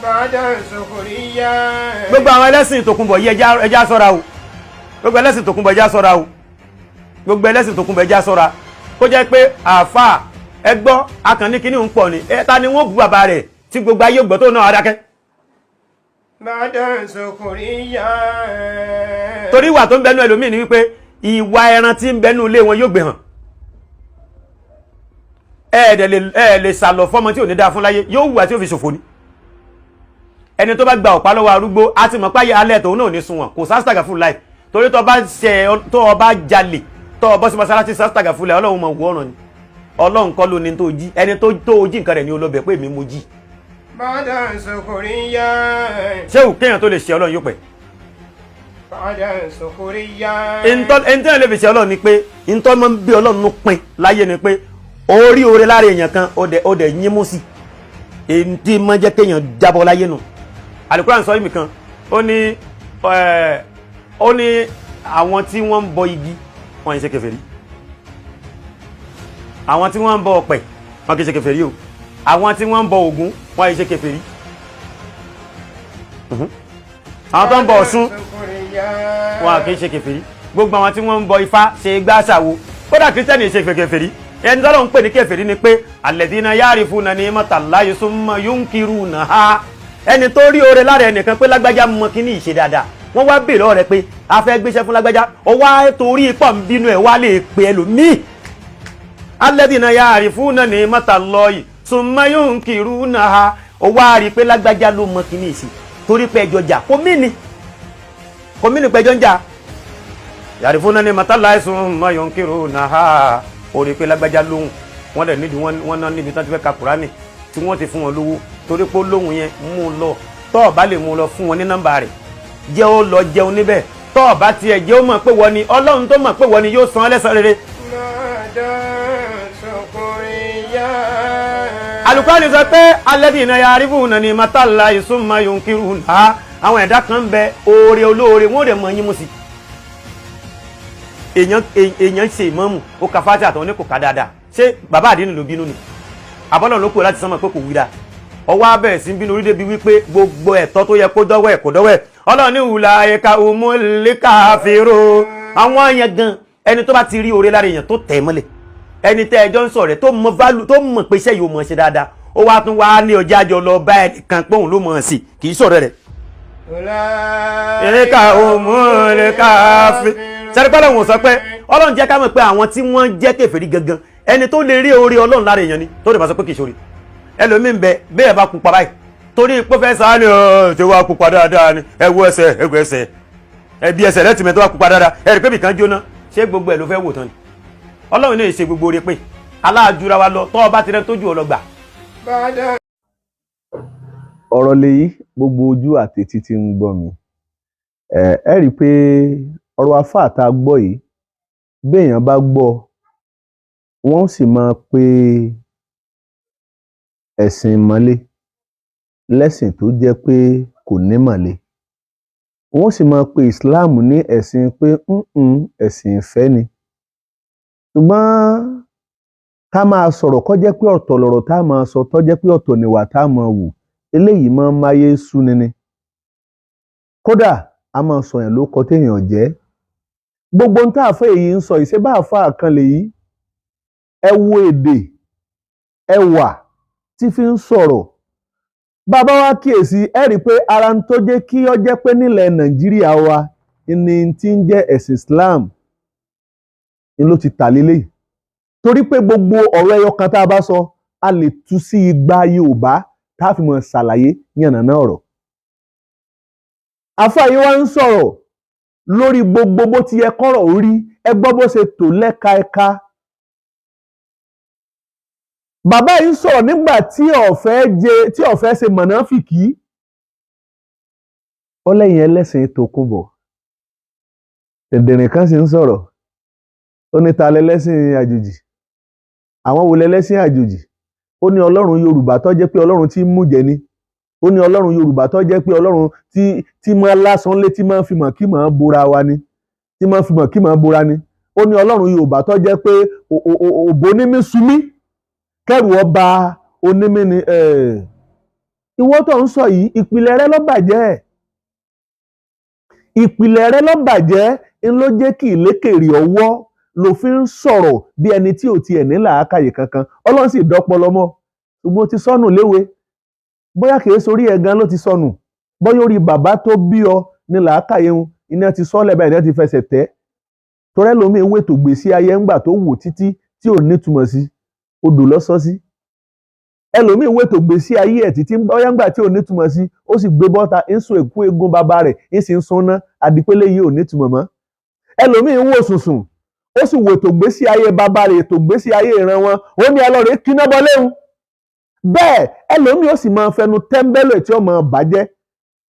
بعد سخريا. Gbogbo àwọn ẹlẹ́sìn tòkunbọ̀ yìí, ẹjá ṣọ́ra o. Gbogbo ẹlẹ́sìn tòkunbọ̀, ẹjá ṣọ́ra o. Gbogbo ẹlẹ́sìn tòkunbọ̀, ẹjá ṣọ́ra. Kó jẹ́ pé àáfàá ẹgbọ́ akànní kínní ń pọ̀ ni ẹ ta ni wọ́n bu bàbá rẹ̀ tí gbogbo ayé gbọ́ tó náà adákẹ́. بعد سخريا. Torí ìwà tó ń bẹnu ẹlòmíì ni wípé ìwà ẹran tí ń bẹnu ilé wọn yóò gbé hàn. Ẹ lè sàlọ̀ fọ́mọ tí ò ní dáa fún láyé, yóò wùwà tí ó fi ṣòfò ni. Ẹni tó bá gba ọ̀pá lọ́wọ́ arúgbó á ti mọ̀ páyé alẹ́ tòun náà ò ní sunwọ̀n. Kò sástàgà fún láì torí tó bá ṣe, tó o bá jalè, tó o bọ́ sí mọ́sálásí sástàgà fún láì, Ọlọ́run mọ̀ wọ́ ọ̀ràn ni. Ọlọ́run kọ́ ló ní tó jí. Ẹni tó jí nǹkan rẹ̀ ní olóbẹ̀ pé èmi mo jí. بعد سخريا. Ṣé ò kéèyàn tó lè ṣe Ọlọ́run yóò pẹ́. بعد سخريا. Ẹni tí wọ́n lè fi ṣe Ọlọ́run ni pé ntọ́ máa ń bí Ọlọ́run ló pin láyé ni pé orí oore lára èèyàn kan, ó dẹ̀ yín mú sí èyí tí máa jẹ́ kéèyàn jábọ́ láyé nù. Àlùkùránì sọ ìmì kan, ó ní àwọn tí wọ́n ń bọ igi, wọ́n ń ṣe kèfèrí. Àwọn tí wọ́n ń bọ ọ̀pẹ, wọ́n kì í ṣe kèfèrí o. Àwọn tí wọ́n ń bọ Ògún, wọ́n kì í ṣe kèfèrí. Àwọn tó ń bọ Ọ̀ṣun, wọn kì í ṣe kèfèrí. Gbogbo àwọn tí wọ́n ń bọ Ifá, ṣe gbá ṣàwo, kódà Kírísítẹ́nì ṣe kèfèrí. Ẹni tọ́lọ́ ń pè ní kèfèrí ni pé الذين يعرفون نعمة الله ثم ينكرونها. Ẹni tó rí oore lára ẹnìkan pé lágbájá mọ kíní ìṣe dáadáa, wọ́n wá bèèrè ọ̀rẹ́ pé a fẹ́ gbéṣẹ́ fún lágbájá, ó wá torí pọ̀ ń bínú ẹ̀ wá lè pe ẹlòmíì. الذين يعرفون نعمة الله ثم ينكرونها. Ó wá rí i pé lágbájá ló mọ kíní ìṣe, torí pé ẹjọ́ jà, kò mí ni, kò mí ni pé ẹjọ́ ń jà. يعرفون نعمة الله ثم ينكرونها. Ó rí i pé lágbájá lóhùn, wọ́n dẹ̀ nídìí wọ́n náà níbi tí wọ́n ti fẹ́ ka Kùránì tí wọ́n ti fún wọn lówó, torí pé lóhùn yẹn, mú un lọ. Tọ́ ọ bá lè mú un lọ, fún wọn ní nọ́mbà rẹ̀, jẹ́ ó lọ jẹun níbẹ̀. Tọ́ ọ bá tiẹ̀ jẹ́ ó mọ̀ pé wọ́n ni Ọlọ́run tó mọ̀ pé wọ́n ni yóò san ọ́ lẹ́san rere. بعد سخريا. Àlùkùránì sọ pé الذين يعرفون نعمة الله ثم ينكرونها. Àwọn ẹ̀dá kan ń bẹ, oore olóore wọ́n rẹ̀ mọ̀ yín mú sí. Èèyàn ṣe ìmáàmù, ó ka fáti àtọ̀ ní kò ká dáadáa. Ṣé bàbá àdínì ló bínú ni? Àbọ́lọ̀ ló kù láti sánmọ̀ pé kò wí dáa. Ọwọ́ abẹ́rẹ́ sí bínú orí débi wípé gbogbo ẹ̀tọ́ tó yẹ kó dọ́wọ́ ẹ̀ kó dọ́wọ́ ẹ̀. Ọlọ́run ní أولئك هم الكافرون. Àwọn yẹn gan, ẹni tó bá ti rí oore lára èèyàn tó tẹ̀ mọ́lẹ̀, ẹni tẹ́ ẹjọ́ ń sọ̀rọ̀ tó mọ value, tó mọ̀ pé iṣẹ́ yìí ó mọ̀ ṣe dáadáa, ó wá tún wá ní ọjà àjọ lọ bá ẹnìkan pé òun ló mọ̀ sí, kì í sọ̀rọ̀ rẹ̀. أولئك هم الكافرون. Sẹ́rípẹ́ lọ́wọ́n sọ pé Ọlọ́run jẹ́ ká mọ̀ pé àwọn tí wọ́n jẹ́ kèfèrí gangan, ẹni tó lè rí oore Ọlọ́run lára èèyàn ni tó lè bá sọ pé kì í ṣoore. Ẹlòmíín bẹ bẹ́ẹ̀ bá pupa báyìí, torí pé fẹ́ sáà ni ọ̀ ṣe wá pupa dáadáa ni. Ẹ wo ẹsẹ̀, ẹ wo ẹsẹ̀, ẹ bí ẹsẹ̀ rẹ tìmẹ̀ tó wá pupa dáadáa, ẹ rí pé bìkan jóná. Ṣé gbogbo ẹ̀ ló fẹ́ wò tán ni? Ọlọ́run ní ìṣe gbogbo oore pé aláàjúra wa lọ. Tọ́ ọ bá ti rẹ tójú ọ lọ gbà. بعد Ọ̀rọ̀ lèyí. Gbogbo ojú àti etí tí ń gbọ́ mi, ẹ rí i pé ọ̀rọ̀ àfáà tá a gbọ́ yìí, béèyàn bá gbọ́, wọ́n sì máa pe ẹ̀sìn ìmọ̀le lẹ́sìn tó jẹ́ pé kò nímọ̀le, wọ́n sì máa pe Islam ní ẹ̀sìn pé ẹ̀sìn ìfẹ́ ni. Ṣùgbọ́n ká máa sọ̀rọ̀ kó jẹ́ pé ọ̀tọ̀ lọ̀rọ̀ tá a máa sọ, tó jẹ́ pé ọ̀tọ̀ nìwà tá a máa wù, eléyìí máa ń máyé súni ni. Kódà a máa sọ̀yàn ló kọ téèyàn jẹ́. Gbogbo ohun tá àáfàá èyí ń sọ yìí, ṣé bá àáfàá kan lèyí? Ẹ wo èdè ẹwà tí fi ń sọ̀rọ̀. Bàbá wa kíyèsí, ẹ rí i pé ara ń tó jẹ́ kí ó jẹ́ pé nílẹ̀ Nàìjíríà wa ní tí ń jẹ́ ẹ̀sìn Islam ni ló ti tà lélẹ́yìí, torí pé gbogbo ọ̀rọ̀ ẹyọ kan tá a bá sọ, a lè tú sí igba Yorùbá tá a fi mọ̀ ṣàlàyé yànnàná ọ̀rọ̀. Àfáà yìí wá ń sọ̀rọ̀ lórí gbogbo bó ti yẹ kọ́rọ̀ orí. Ẹ gbọ́ bó ṣe tò lẹ́ka ẹ̀ka. Bàbá yìí ń sọ̀rọ̀ nígbà tí ọ̀fẹ́ jẹ, tí ọ̀fẹ́ ṣe mọ̀nàfìkì. Ó lẹ́yìn ẹlẹ́sìn tòkunbọ̀ dẹ̀dẹ̀rìn kan sì ń sọ̀rọ̀. Ó ní ta lẹ́lẹ́sìn àjòjì? Àwọn wo lẹ́lẹ́sìn àjòjì? Ó ní Ọlọ́run Yorùbá tó jẹ́ pé Ọlọ́run tí ń mú jẹ ni. Ó ní Ọlọ́run Yorùbá tó jẹ́ pé Ọlọ́run tí máa lásán lé, tí máa fi mọ̀ kí máa bora wa ni, tí máa fi mọ̀ kí máa bora ni. Ó ní Ọlọ́run Yorùbá tó jẹ́ pé òbó ní mí sunmí kẹrù ọba onímí ni. Ìwọ tó ń sọ yìí, ìpìlẹ̀ rẹ ló bàjẹ́, ìpìlẹ̀ rẹ ló bàjẹ́, ń ló jẹ́ kí ìlékèrè ọwọ́ ló fi ń sọ̀rọ̀ bí ẹni tí ò tiẹ̀ ní làákàyè kankan. Ọlọ́run sì dọ́pọlọ mọ́, ṣùgbọ́n ó ti sọnù léwe. Bóyá kìí sórí ẹ̀ gan ló ti sọnù, bóyá orí bàbá tó bí ọ ní làákàyè ń iná ti sọ́lẹ̀ báyìí, iná ti fẹsẹ̀ tẹ́. Torẹ́ lomi ewé tó gbèsè ayé ńgbà tó wò títí tí ò nítumọ̀ sí, odò lọ́sọ́ sí. Ẹlòmíì ewé tó gbèsè ayé ẹ̀ títí bóyá ńgbà tí ò nítumọ̀ sí, ó sì gbé bọ́ta ń sun èkú eégún bàbá rẹ̀ ń sì ń sunná, àdìpélé yìí ò nítumọ̀ mọ́. Ẹlòmíì ń wò sùnsùn, ó sì wò ètò gbèsè ayé bàbá rẹ̀, ètò gbèsè ayé ìran wọn, ó ní ẹlọ́rẹ̀ kíná bọ́ léwu. Bẹ́ẹ̀ ẹlòmíì ó sì máa fẹnu tẹ́ńbẹ́lú ẹ̀ tí ó máa bàjẹ́.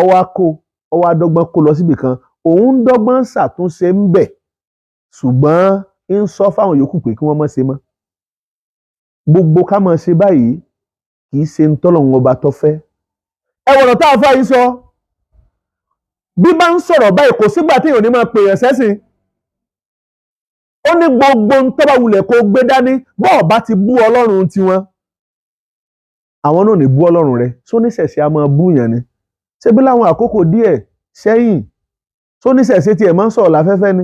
Ọwọ́ akó ọwọ́ adọ́gbọ́n kó lọ síbì kan, òun ń dọ́gbọ́n ṣàtúnṣe ń bẹ̀, ṣùgbọ́n ń sọ fáwọn yòókù pé kí wọ́n má ṣe mọ́. Gbogbo ká máa ṣe báyìí kì í ṣe ń tọ́lọ́run ọba tó fẹ́. Ẹ wọ̀rọ̀ tá a fà yìí sọ, bí bá ń sọ̀rọ̀ báyìí kò sígbà tí èèyàn ní máa pèèyàn sẹ́sìn. Ó ní gbogbo ń tọ́ bá wulẹ̀ kó gbé dání, bọ́ọ̀ bá ti bú Ọlọ́run tiwọn, àwọn náà ní bú Ọlọ́run rẹ. Sóníṣẹ̀ṣe a máa bú yàn ni? Ṣé bí láwọn àkókò díẹ̀ sẹ́yìn, sóníṣẹ̀ṣe tiẹ̀ máa ń sọ̀rọ̀ láfẹ́fẹ́ ni?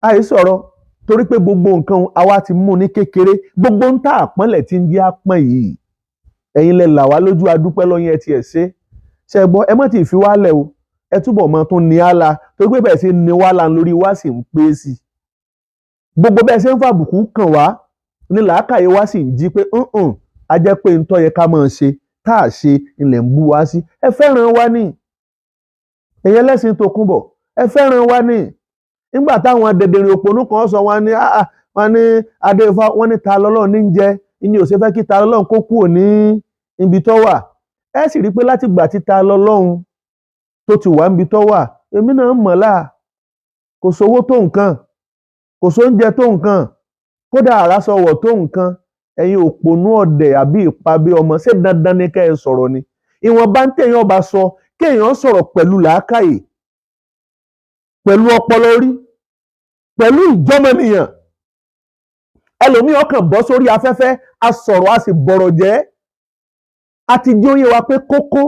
Àìsọ̀rọ̀ torí pé gbogbo nǹkan àwa ti mú ní kékeré, gbogbo ń tà àpọ́nlẹ̀ tí ń jẹ́ àpọ́n yìí, ẹ̀yin lẹ là wá lójú, adúpẹ́ lọ́yìn ẹ tiẹ̀ ṣe. Ṣe gbọ́, ẹ má ti fi wá lẹ̀ o, ẹ túbọ̀ máa tún ní àlà, torí pé bẹ́ẹ̀ ṣe ní wá là lórí wá sì ń pé sí i. Gbogbo bẹ́ẹ̀ ṣe ń fàbùkù kàn wá ní làákàyè wá sì ń jí pé ǹǹ a jẹ́ pé ntọ́ yẹ ká máa ṣe tá a ṣe ilẹ̀ ń bú wá sí. Ẹ fẹ́ràn wa ní ẹ̀yẹ lẹ́sìn Tòkunbọ̀, ẹ fẹ́ràn wa ní. Nígbà táwọn dẹ̀dẹ̀rìn òpònú kan sọ wọn ní wọn ní Adéifá, wọn ní ta lọ́lọ́run ní ń jẹ, ìní ò ṣe fẹ́ kí ta lọ́lọ́run kó kúrò ní ibi tó wà. Ẹ sì rí i pé láti gbà tí ta lọ́lọ́run tó ti wà níbi tó wà, èmi náà mọ̀ láà, kò sówó tó nǹkan, kò sóúnjẹ tó nǹkan, kódà àrásọwọ̀ tó nǹkan. Ẹ̀yin òpònú ọ̀dẹ̀ àbí ìpabí ọmọ, ṣé dandan ni kẹ́ ẹ sọ̀rọ̀ ni? Ìwọ̀nba ń téèyàn bá sọ, kéèyàn sọ̀rọ̀ pẹ̀lú làákàyè, pẹ̀lú ọpọlọ orí, pẹ̀lú ìjọmọnìyàn. Ẹlòmíì ọkàn bọ́ sórí afẹ́fẹ́, a sọ̀rọ̀ a sì bọ̀rọ̀ jẹ́. A ti jẹ́ ó yé wa pé kókó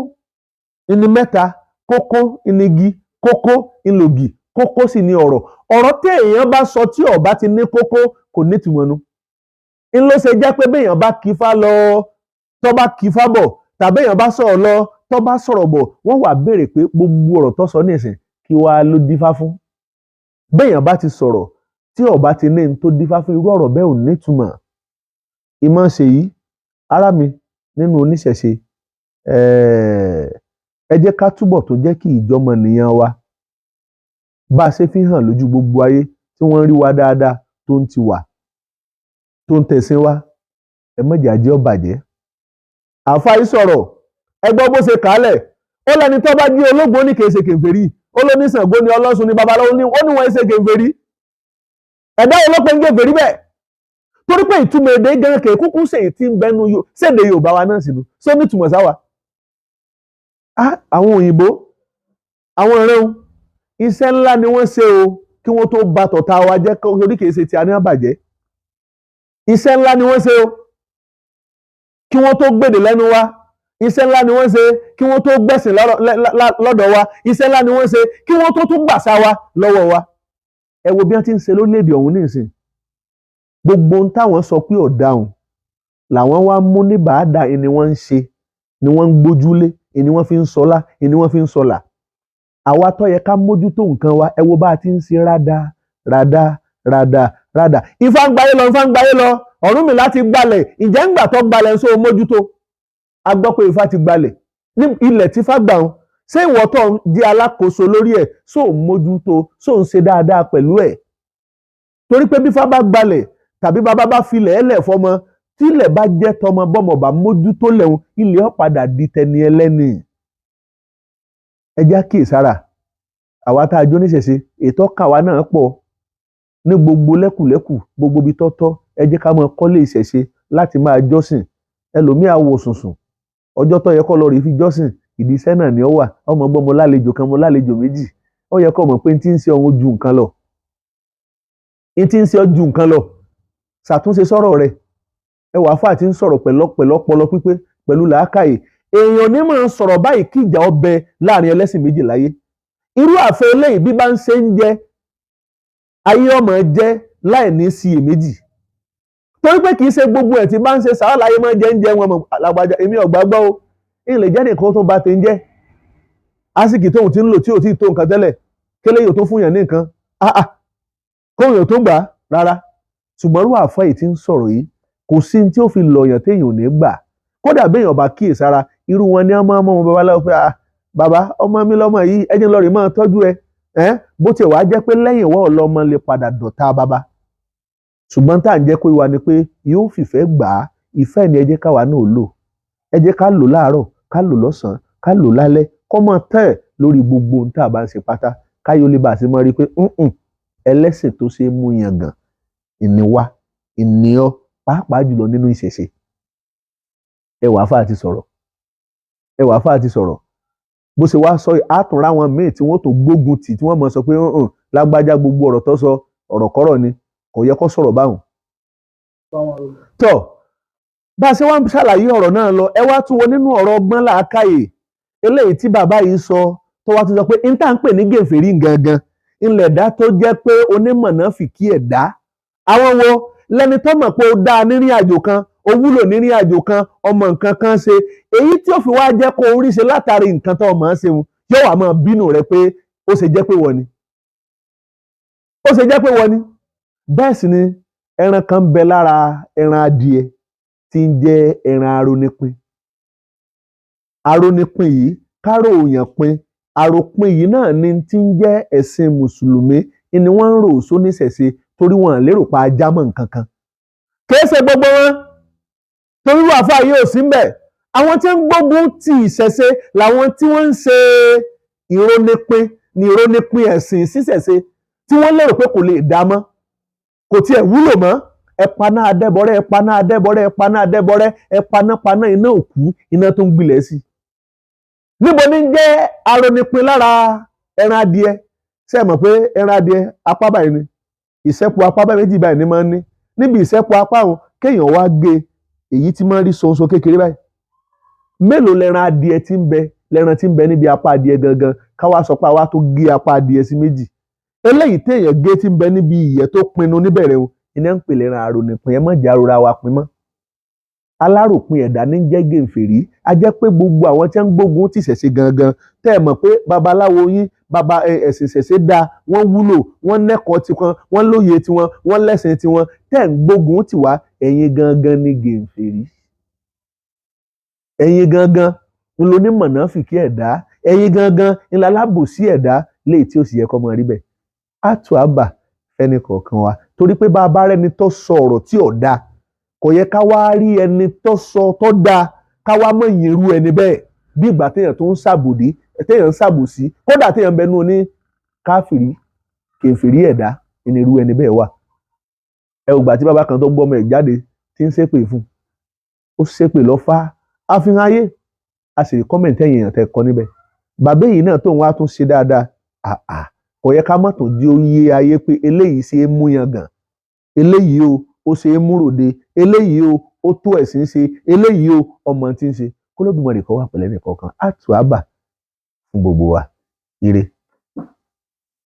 ìní mẹ́ta, kókó ìnígi, kókó ìlògì, kókó sì ni ọ̀rọ̀. Ọ̀rọ̀ téèyàn bá sọ tí ó bá ti ní kókó kò nítumọ̀ nu. Ń ló ṣe jẹ́ pé béèyàn bá kífá lọ, tó bá kífá bọ̀, tàbí èèyàn bá sọ̀rọ̀ lọ, tó bá sọ̀rọ̀ bọ̀, wọ́n wà béèrè pé gbogbo ọ̀rọ̀ tó sọ nísìn kí wàá ló dífá fún. Béèyàn bá ti sọ̀rọ̀ tí ó bá ti ní n tó dífá fún, irú ọ̀rọ̀ bẹ́ẹ̀ ò nítumọ̀. Ìmọ̀ ṣe yìí, ará mi nínú oníṣẹ̀ṣe, ẹ jẹ́ ká túbọ̀ tó jẹ́ kí ìjọmọnìyàn wa bá a ṣe fi hàn lójú gbogbo ayé tí wọ́n ń rí wa dáadáa tó ń ti wà, tó ń tẹ̀sìn wa, ẹ má jẹ́ ajé ó bàjẹ́. Àáfàá yìí sọ̀rọ̀, ẹ gbọ́ bó ṣe kàálẹ̀. Ó lẹ́ni tó bá jí ológun ní kìí ṣe kèfèrí, ó ló ní Ṣàngó ní Ọlọ́ṣun ní babaláwo ní, ó ní wọ́n ṣe kèfèrí. Ẹ̀dá olópin ń kèfèrí bẹ́ẹ̀, torí pé ìtumọ̀ èdè gan kèé kúkú ṣe èyí tí ń bẹnu ṣèdè Yorùbá wa náà sínú só nítumọ̀ sáwa. Àwọn òyìnbó, àwọn ìrẹ́hùn, iṣẹ́ ńlá ni wọ́n ṣe o kí wọ́n tó ba tọ̀tá wa jẹ́, torí kìí ṣe ti a ní àbàjẹ́. Iṣẹ́ ńlá ni wọ́n ṣe o kí wọ́n tó gbèdè lẹ́nu wa. Iṣẹ́ ńlá ni wọ́n ṣe kí wọ́n tó gbẹ̀sìn lọ́dọ̀ wa. Iṣẹ́ ńlá ni wọ́n ṣe kí wọ́n tó tún gbàṣà wa lọ́wọ́ wa. Ẹ wo bí wọ́n ti ń ṣe lórílẹ̀‐èdè ọ̀hún nísìn. Gbogbo ohun táwọn sọ pé ọ̀daràn làwọn wá mú ní bàádà ni wọ́n ń ṣe, ni wọ́n ń gbójúlé, ni wọ́n fi ń sọlá, ni wọ́n fi ń sọlà. Àwa tó yẹ ká mójútó nǹkan wa, ẹ wo bá a ti ń ṣe rádà rádà rádà rádà. Ifá ń gbayé lọ, Ifá ń gbayé lọ, Ọ̀rúnmìlà ti gbalẹ̀, ǹjẹ́ ńgbà tó gbalẹ̀ ń sọ mójútó? A gbọ́ pé Ifá ti gbalẹ̀ ní ilẹ̀ tí Ifá gbà ń, ṣé ìwọ tó ń di alákòóso lórí ẹ̀ só ń mójútó, só ń ṣe dáadáa pẹ̀lú ẹ̀? Torí pé bí Ifá bá gbalẹ̀ tàbí bàbá bá filẹ̀ ẹlẹ̀ fọmọ, tílẹ̀ bá jẹ́ tọmọ bọ́mọ bá mójútó lẹ́hun, ilẹ̀ ó padà di tẹni ẹlẹ́ni. Ẹ já kíyèsára, àwa tá a jó níṣẹ̀ṣe, ètò kàwa náà pọ̀ ní gbogbo lẹ́kùlẹ́kù, gbogbo ibi tọ́tọ́, ẹ jẹ́ ká máa kọ́lé ìṣẹ̀ṣe láti máa jọ́sìn. Ẹlòmíì á wò sùnsùn, ọjọ́ tó yẹ kó lọ rí fi jọ́sìn, ìdí iṣẹ́ náà ni ó wà. Ọmọ gbọ́ mo lálejò kan, mo lálejò méjì, ó yẹ kó mọ̀ pé n tí ń ṣe ọ̀hún ju nǹkan lọ, n tí ń ṣe ọ́ ju nǹkan lọ. Ṣàtúnṣe sọ̀rọ̀ rẹ̀. Ẹ wàá fà tí ń sọ̀rọ̀ pẹ̀lú ọpọlọ pípé, pẹ̀lú làákàyè. Èèyàn ní máa ń sọ̀rọ̀ báyìí kí ìjà ọbẹ̀ láàrin ẹlẹ́sìn méjì láyé. Irú àfẹ́ eléyìí bí bá ń ṣe ń jẹ ayé ọmọ jẹ́ láì ní síyèméjì, torí pé kì í ṣe gbogbo ẹ̀ tí bá ń ṣe sàrà láyé máa jẹ́ ń jẹ wọn mọ̀ lágbájá. Èmi ọ̀gbá gbọ́ o, ìlè jẹ́ nìkan tó bá ti ń jẹ́ àsìkò tóun ti ń lò tí ò tí ì tó nǹkan tẹ́lẹ̀, kélé yóò tó fún yàn ní nǹkan, kóun yóò tó gbà á rárá. Ṣùgbọ́n irú àfẹ́ yìí tí ń sọ̀rọ̀ yìí, kò sí ní tí ó fi lọ̀yàn téèyàn ò ní gbà. Kódà béèyàn bá kíyèsára, irú wọn ni wọ́n máa ń mọ́ wọn babaláwo pé, bàbá, ọmọ mi lọ́mọ yìí, ẹni lọ́ọ̀rì máa tọ́jú ẹ. Bó tiẹ̀ wá jẹ́ pé lẹ́yìn ìwọ́ ọlọ́mọ lè padà dọ̀tá bàbá, ṣùgbọ́n tá à ń jẹ́ kó wa ni pé yóò fìfẹ́ gbà á. Ìfẹ́ ni ẹ jẹ́ káwa náà lò. Ẹ jẹ́ ká lò láàárọ̀, ká lò lọ́sàn-án, ká lò lálẹ́, kó mọ̀ tẹ́ ẹ̀ lórí gbogbo ohun tá a bá ń ṣe pátá, káyọ̀ lè bá a ṣe mọ́ rí i pé ẹlẹ́sìn tó ṣe é mú yangàn ìníwá ìníọ́, pàápàá jùlọ nínú ìṣẹ̀ṣe. Ẹwà àfáà ti sọ̀rọ̀, ẹwà àfáà ti sọ̀rọ̀. Bó ṣe wá sọ, àtúnrà wọn míì tí wọ́n tó gbógun tì, tí wọ́n mọ̀ sọ pé lágbájá, gbogbo ọ̀rọ̀ tó sọ ọ̀rọ̀kọ́rọ̀ ni, kò yẹ kó sọ̀rọ̀ báwọn. Tọ́ bá a ṣe wá ń ṣàlàyé ọ̀rọ̀ náà lọ, ẹ wá tún wo nínú ọ̀rọ̀ ọgbọ́n làákàyè eléyìí tí bàbá yìí sọ, tó wá tún sọ pé n tá ń pè ní gèfèrí gangan ńlẹ̀ dá tó jẹ́ pé onímọ̀nà fìkí ẹ̀dá. Àwọn wo lẹni tó mọ̀ pé ó dáa nírìn àjò kan, ó wúlò nírìn àjò kan, ọmọ nǹkan kan ṣe, èyí tí ó fi wá jẹ́ kó orí ṣe látàrí nǹkan tó ọmọ ṣe, yóò wá máa bínú rẹ pé ó ṣe jẹ́ pé wọ́n ni, ó ṣe jẹ́ pé wọ́n ni. Bẹ́ẹ̀ sì ni ẹran kan ń bẹ lára ẹran adìẹ tí ń jẹ́ ẹran arónípín. Arónípín yìí kárò òyàn pin, àròpin yìí náà ni tí ń jẹ́ ẹ̀sìn mùsùlùmí ni wọ́n ń rò sóníṣẹ̀ṣe, torí wọn lérò pa ajá mọ́ nǹkan kan. Kìí ṣe gbogbo wọn, torí wàá fà yóò sí mbẹ̀. Àwọn tí ń gbógun ti ìṣẹ̀ṣe làwọn tí wọ́n ń ṣe ìrónípín ní ìrónípín ẹ̀sìn síṣẹ̀ṣe, tí wọ́n lérò pé kò lè dá mọ́, kò tiẹ̀ wúlò mọ́. Ẹ paná adẹ́bọrẹ́, ẹ paná adẹ́bọrẹ́, ẹ paná adẹ́bọrẹ́, ẹ paná paná iná òkú, iná tó ń gbilẹ̀ sí i. Níbo ní jẹ́ arónípín lára ẹran adìẹ? Ṣé ẹ mọ̀ pé ẹran adìẹ apá báyìí ni ìṣẹ́po, apá báyìí méjì báyìí ni máa ń ní. Níbi ìṣẹ́po apá òun, kéèyàn wá gé èyí tí máa ń rí ṣonṣo kékeré báyìí. Mélòó lẹran adìẹ tí ń bẹ, lẹran tí ń bẹ níbi apá adìẹ gangan, káwá sọ pé àwa tó gé apá adìẹ sí méjì, eléyìí téèyàn gé tí ń bẹ níbi ìyẹ́ tó pinnu níbẹ̀rẹ̀ o, iná ń pè lẹ́ran arónípín. Ẹ má jẹ́ arora wa pin mọ́. Aláròpin ẹ̀dá ní jẹ́ gèǹfèrí. A jẹ́ pé gbogbo àwọn tí wọ́n ń gbógun ti ṣẹ̀ṣe gangan, tẹ́ ẹ mọ̀ pé babaláwo yín, baba ẹ̀sìn ṣẹ̀ṣe dáa, wọ́n wúlò, wọ́n nẹ́kọ̀ọ́ tiwọn, wọ́n lóye tiwọn, wọ́n lẹ́sìn tiwọn, tẹ́ ẹ̀ ń gbógun tì wá, ẹ̀yin gangan ní gèǹfèrí. Ẹ̀yin gangan ń lo onímọ̀nàfìkì ẹ̀dá, ẹ̀yin gangan ń la alábòsí ẹ̀dá, léyìí tí ó sì yẹ kó máa rí bẹ́ẹ̀. Á tù á bà fẹ́ni kọ̀ọ̀kan wa, torí pé bá a bá rẹ́ni tó sọ ọ̀rọ̀ tí ò dáa, kò yẹ ká wá rí ẹni tó sọ tó dáa ká wá mọ̀ yín irú ẹni bẹ́ẹ̀. Bí ìgbà téèyàn tó ń ṣàbòdì, téèyàn ń ṣàbòsí, kódà téèyàn ń bẹnu oní káfìrí kèfèrí ẹ̀dá ní irú ẹni bẹ́ẹ̀ wà. Ẹ ò gbà tí bàbá kan tó gbọ́ ọmọ ẹ̀ jáde tí ń ṣépè fún ó ṣépè lọ́fà àfihàn ayé, a sì rí kọ́mẹ̀ntì ẹ̀yìn èèyàn tẹ́ kọ́ níbẹ̀. Bàbá èyí náà tóun wá tún ṣe dáadáa, àà kò yẹ ká mọ̀tò di oyè ayé pé eléyìí ṣe é mú yangàn, eléyìí o ó ṣe é múròde, eléyìí o ó tó ẹ̀sìn ṣe, eléyìí o ọmọ tí ń ṣe. K'Olódùmarè kó wà pẹ̀lẹ́ nìkọ̀ọ̀kan, á tù á bà fún gbogbo wa. Ire.